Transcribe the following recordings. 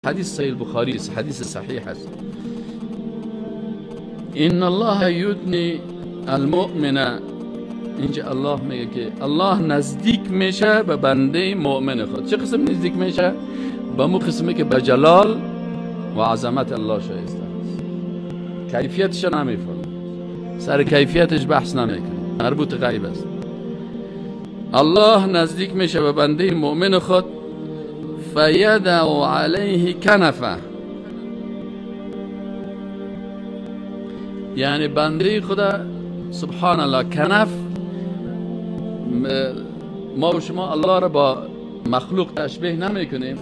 حدیث صحیح البخاری است، حدیث صحیح است. ان الله یدنی المؤمن، اینجا الله میگه که الله نزدیک میشه به بنده مؤمن خود. چه قسم نزدیک میشه؟ به مو قسمی که به جلال و عظمت الله شایسته است. کیفیتش نمیفهمه، سر کیفیتش بحث نمیکنه، مربوط غیب است. الله نزدیک میشه به بنده مؤمن خود، فیدع علیه کنفه، یعنی بنده خدا سبحان الله کنف، ما و شما الله را با مخلوق تشبیه نمی کنیم،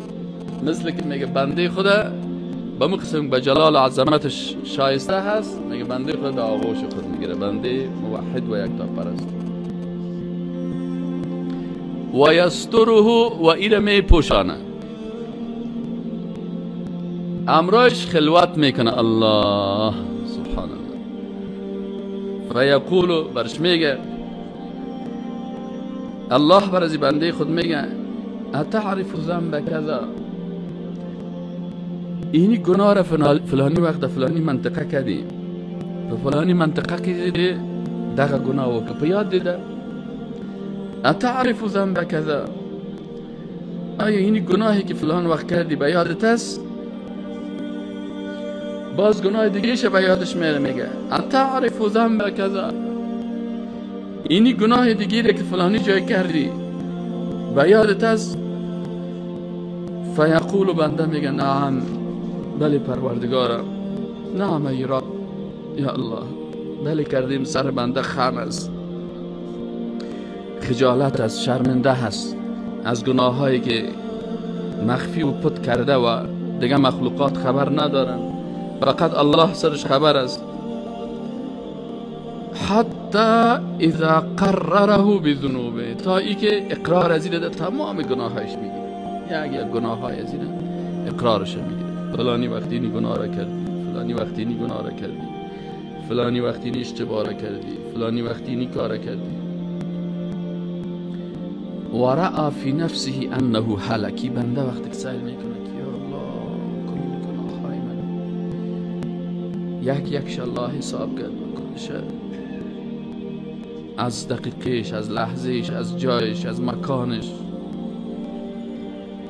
مثل که میگه بنده خدا به مو قسم به جلال و عظمتش شایسته هست، میگه بنده خدا در آغوش خود میگیره، بنده موحد و یکتا پرست. و یستره و ایره می پوشانه، امرش خلوت میکنه الله سبحان الله. فیقول، برش میگه الله بر از بنده خود میگه اتعرف ذنب کذا، اینی گناه را فلانی وقت فلانی منطقه کردی، په فلانی منطقه کې دې دغه گناه وکړه، په یاد دې ده. اتعرف ذنب کذا، آیا اینی گناهی که فلان وقت کردی به یادت است؟ باز گناه دیگه شه به یادش میره، میگه اتعرف ذنب کذا، اینی گناه دیگه که فلانی جای کردی به یادت است؟ فیقول، بنده میگه نعم، بله پروردگارم، نعم ای رب، یا الله، بله کردیم. سر بنده خم است، خجالت است، شرمنده هست از گناهایی که مخفی و پت کرده و دیگه مخلوقات خبر ندارن، فقط الله سرش خبر است. حتی اذا قرره بذنوبه، تا ای که اقرار از این تمام گناهایش میگیره، یک گناههای از این اقرارش میگیره. فلانی وقتی این گناه را کردی، فلانی وقتی این گناه را کردی، فلانی وقتی این اشتباه را کردی، فلانی وقتی این کار را کردی. و رأى فی نفسه انه هلکی، بنده وقتی که سیل میکنه که یا الله کل گناههای من یک یکش الله حساب کرد، کلش از دقیقش، از لحظهش، از جایش، از مکانش،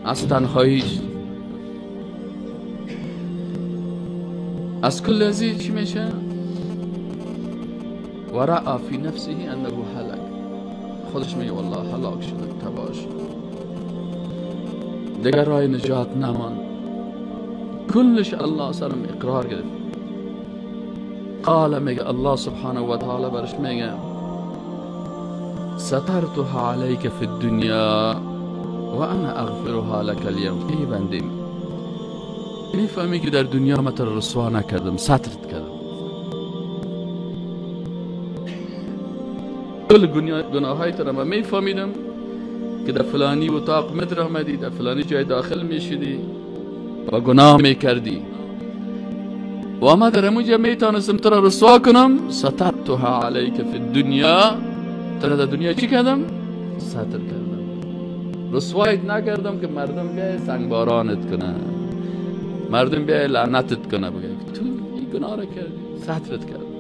از تنهاییش، از کل ازی چی میشه؟ و رأى فی نفسه انه هلک، خودش میگه والله هلاک شده، تباه شده، دیگر راه نجات نمان، کلش الله سرم اقرار گرفت. قال، میگه الله سبحانه و تعالی برش میگه سترتها علیک فی الدنیا و انا اغفرها لك اليوم. ای بنده میفهمی که در دنیا من تو رسوا نکردم، سترت کردم، کل گناههای تو را من میفهمیدم که در فلانی اتاق مدر آمدی، در فلانی جای داخل میشدی و گناه میکردی و ما در همونجا میتانستم تو را رسوا کنم. سترتها علیک فی الدنیا، تو را در دنیا چی کردم؟ ستر کردم، رسوایت نکردم که مردم بیای سنگبارانت کنه، مردم بیای لعنتت کنه، بگه تو این گناه را کردی، سترت کردم.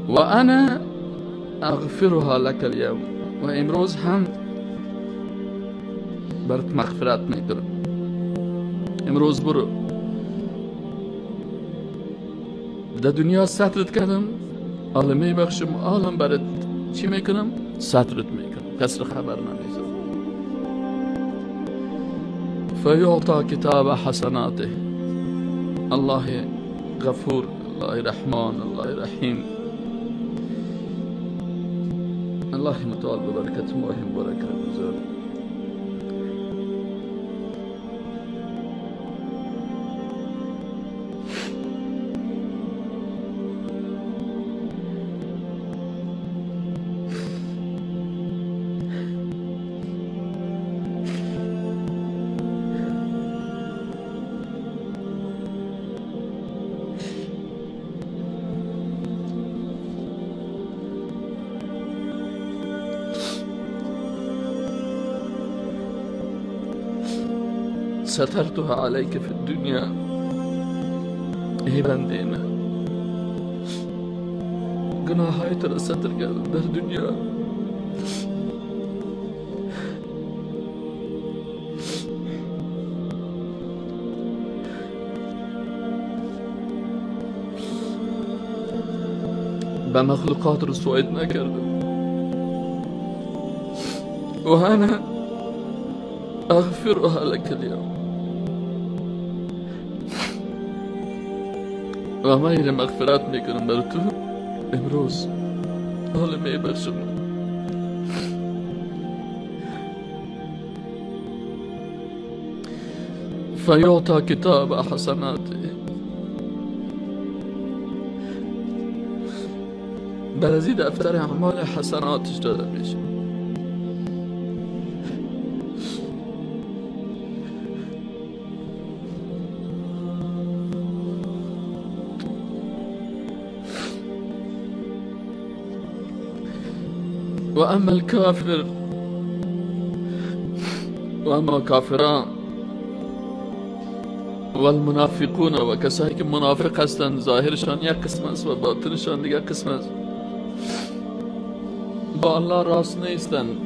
و انا اغفرها لك اليوم، و امروز هم برات مغفرت میکنم، امروز برو در دنیا سترت کردم، حالا میبخشم، حالا برات چی میکنم؟ سترت میکنم، کس را خبر نمیزم. فیعطا کتاب حسناته، الله غفور، الله رحمان، الله رحیم، الله متعال ببرکت ماه مبارک رمضان. سترتها علیک فی الدنیا. ای بنده من، گناه های تو را ستر کردم در دنیا، به مخلوقات رسوایت نکردم و انا اغفرها لك اليوم. و من اینه مغفرت میکنم بر تو امروز، حالا میبخشم. فیعطی کتاب حسناته، بر از این دفتر اعمال حسناتش داده میشه. و اما الکافر، و اما کافران و المنافقون، و کسایی که منافق هستند، ظاهرشان یک قسم است و باطنشان دیگر قسم است، با الله راست نیستند.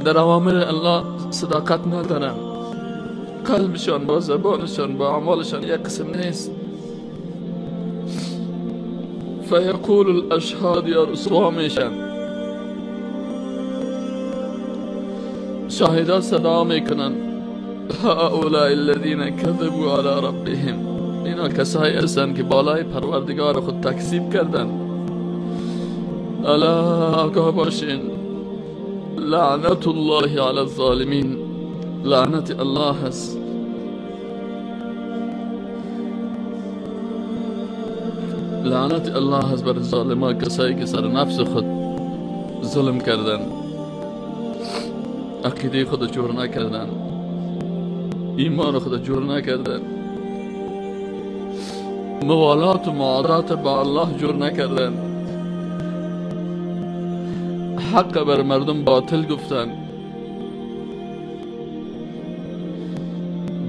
در اوامر الله صداقت ندارند، قلبشان با زبانشان با اعمالشان یک قسم نیست. فیقول الاشهاد، یا رسوا میشن، شاهدان صدا میکنن، هؤلاء الذین كذبوا علی ربهم، اینا کسایی هستند که بالای پروردگار خود تکذیب کردند. الا آگاه باشین، لعنت الله علی الظالمین، لعنت الله است. لعنت الله است بر ظالمان، کسایی که سر نفس خود ظلم کردند، عقیده خود جور نکردند، ایمان خود جور نکردند، موالات و معادات با الله جور نکردند، حق بر مردم باطل گفتند،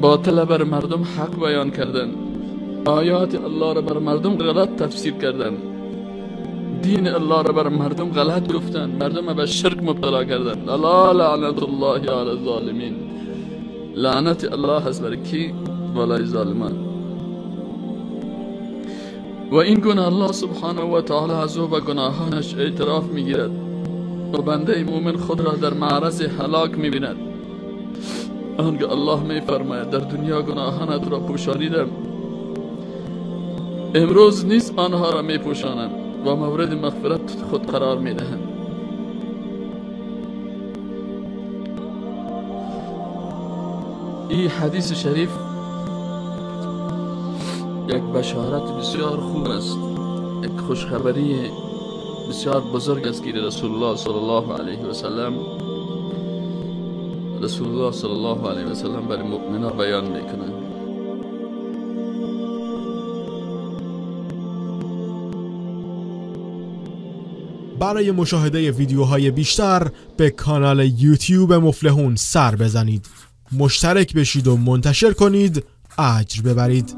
باطل بر مردم حق بیان کردند، آیات الله را بر مردم غلط تفسیر کردند، دین الله را بر مردم غلط گفتند، مردم را به شرک مبتلا کردند. الا لعنت الله علی الظالمین، لعنت الله است بر کی؟ بالای ظالمان. و این گونه الله سبحانه و تعالی از او به گناهانش اعتراف میگیرد و بنده مؤمن خود را در معرض هلاک میبیند. آنگاه الله میفرماید در دنیا گناهانت را پوشانیدم، امروز نیز آنها را میپوشانم و مورد مغفرت خود قرار میدهم. این حدیث شریف یک بشارت بسیار خوب است، یک خوشخبری بسیار بزرگ است که رسول الله صلی الله علیه و سلم، رسول الله صلی الله علیه و سلم برای مؤمنان بیان میکنند. برای مشاهده ویدیوهای بیشتر به کانال یوتیوب مفلحون سر بزنید، مشترک بشید و منتشر کنید، اجر ببرید.